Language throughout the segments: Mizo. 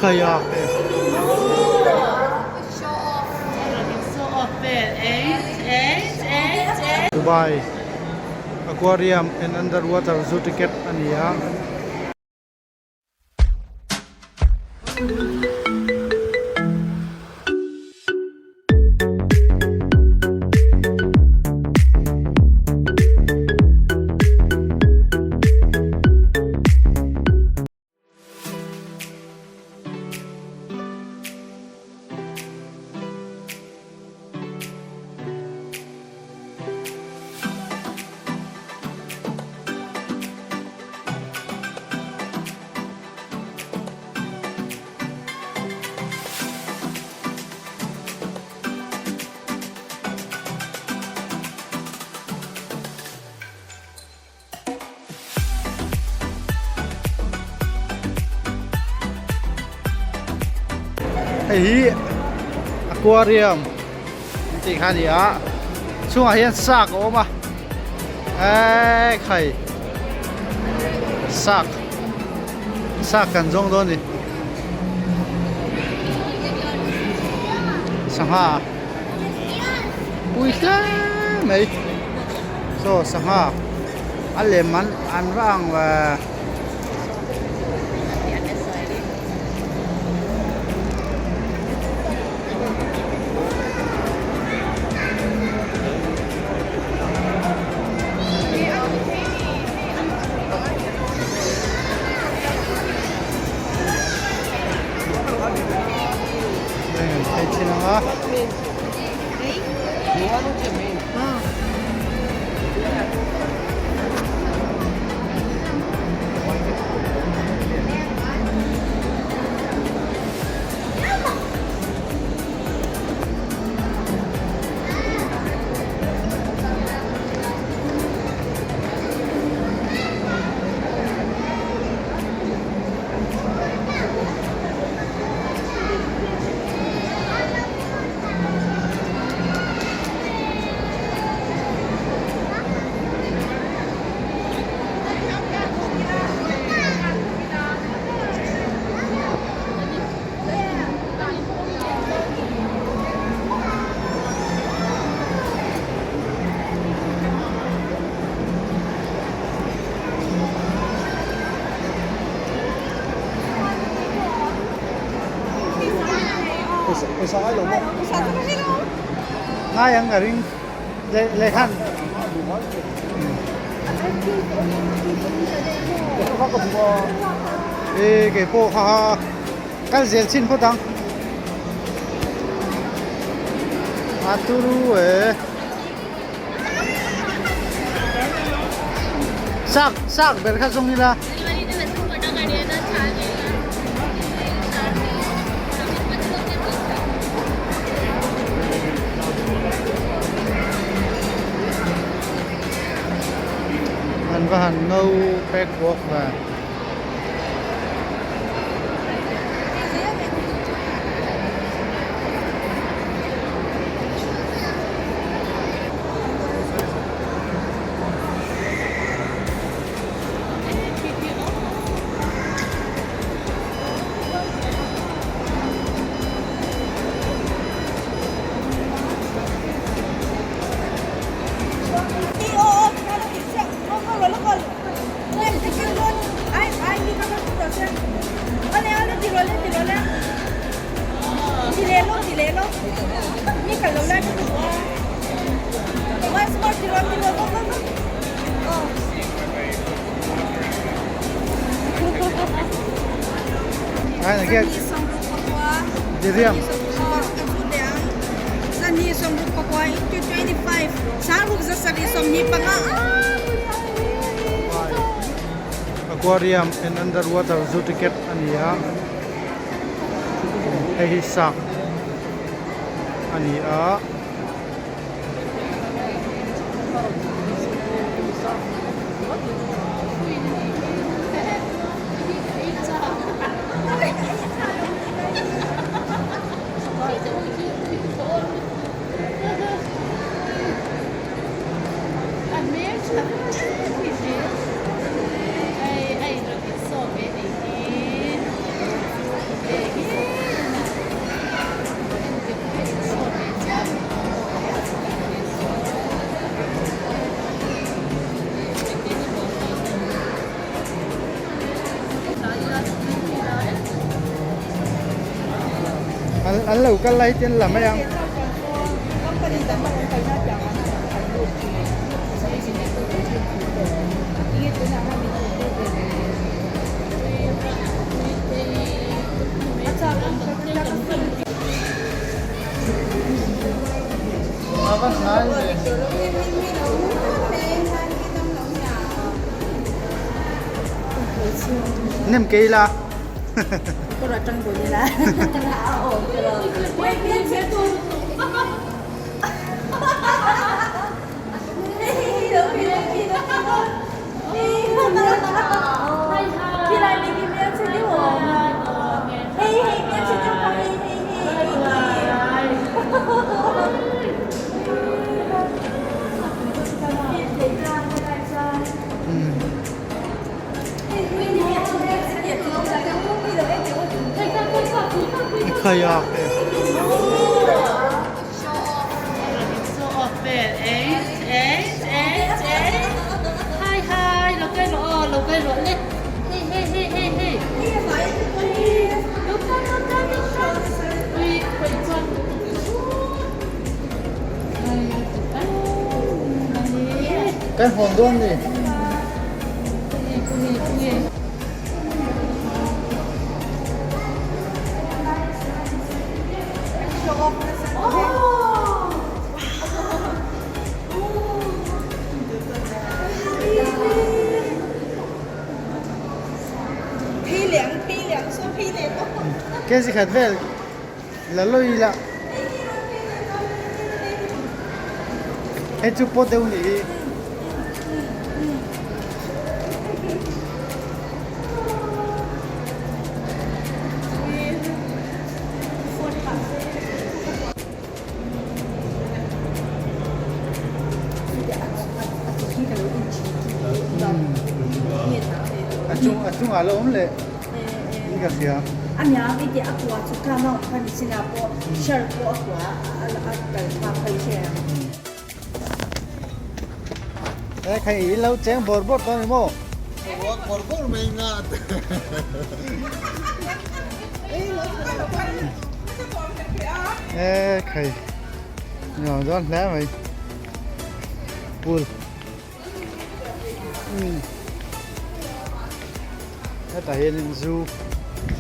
Khai a Dubai Aquarium and Underwater Zoo ticket a ni a. Hei hi aquarium an tih kha a ni a chhungah hian shark a awm a eee khai shark shark kan zawng dawn a ni sangha pui hle mai saw sangha a lem an an va ang ve. Hei thin ang a. Pawisa ngai lo maw? Ngai ang ka ring leh khan. E kei pawh kha kal zel chin phawt ang. A turu e. Sak sak ber kha zawng ila. An va han ngo pek bawk ve. Diriam. Aquarium and underwater zoo ticket a ni a hei hi shark a ni a. An lo kal lai te an la mai ang. A va hnai ve. Nem kei la. Kayak e. Kan hawn dawn ni. Kezi khat vel la lawi la. Hei chu pawt deuh nih hi. A chung a chungah la awm leh in ka hria. He khai i lo cheng bawr bawr tawh a ni maw? Bawr bawr mai nga. He khai nuam dawn hle mai pool hetah hianin zu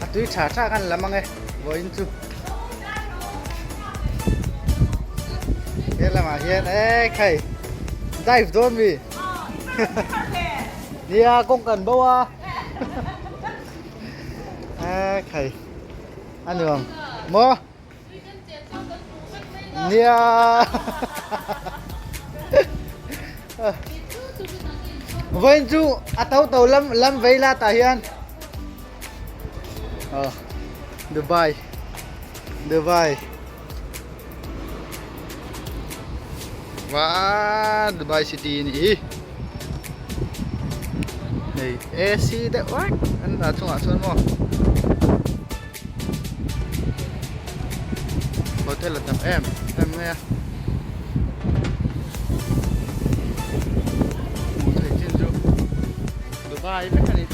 a tui tha tha khan lam ang e vawiin chu he lamah hian e khai dive dawn mi nia kawng kan bo a e khai a nuam maw. Nia Vawiin chu a to to lam lam vei la tah hian oh Dubai Dubai Wow Dubai City a nih hi hei AC deuh vek an dah chungah chuan maw. Hotel a tam em em mai a hmuh theih chin chu Dubai vek a ni.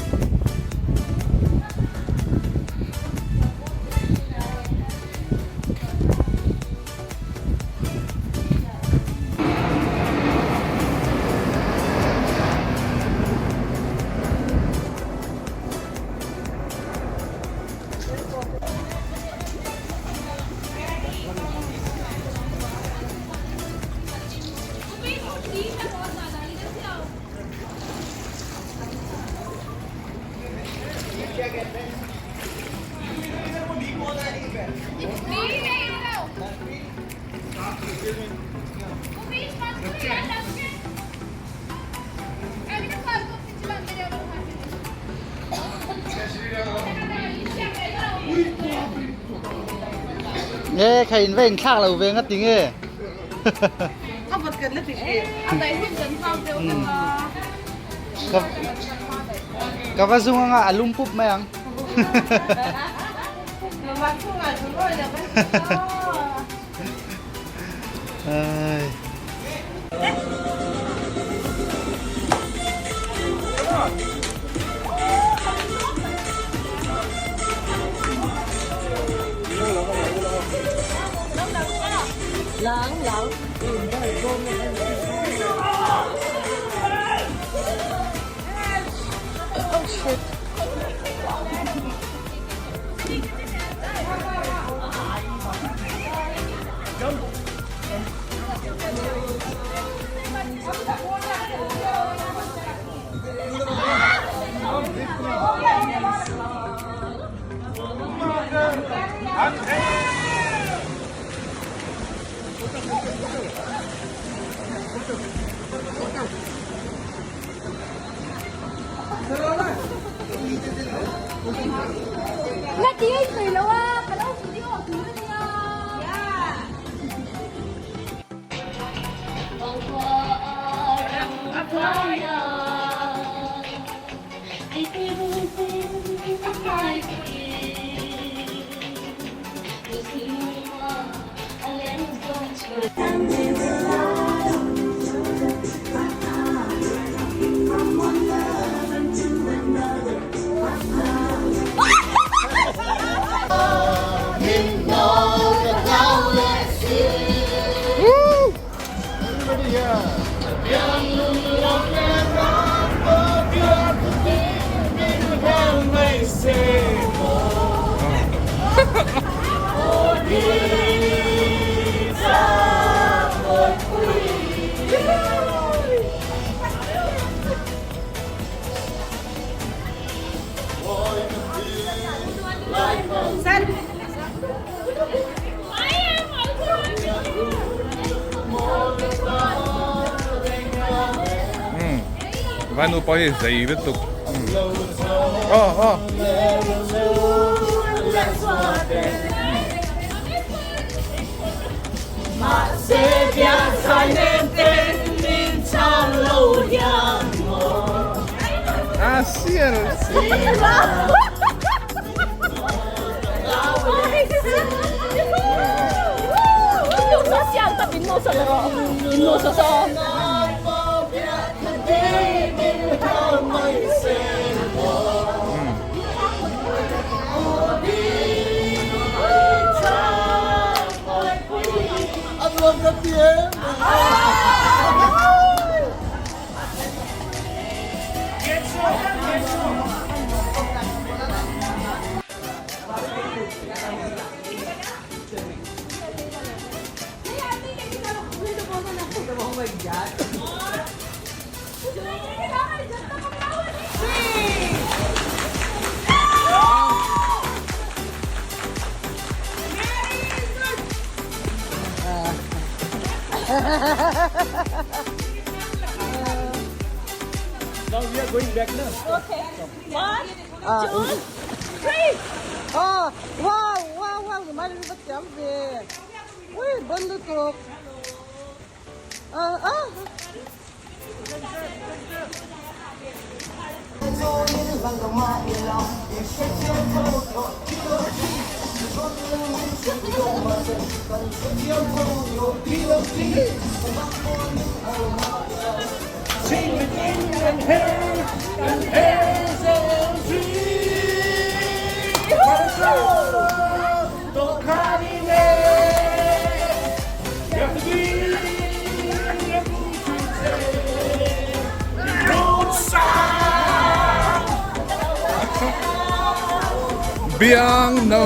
Nge kha in va in thlak lo ve nga ti nge. Ka va zung anga a lum pup mai ang. Ai. Na ti ei sawi lo a, ka lo video tur a nia. Vai nu pawh hi zei lutuk aw aw. A sial. Oh, wow, wow, wow, mai lu va tiam ve. Ui, bon lutuk. Ah, ah. Biang no.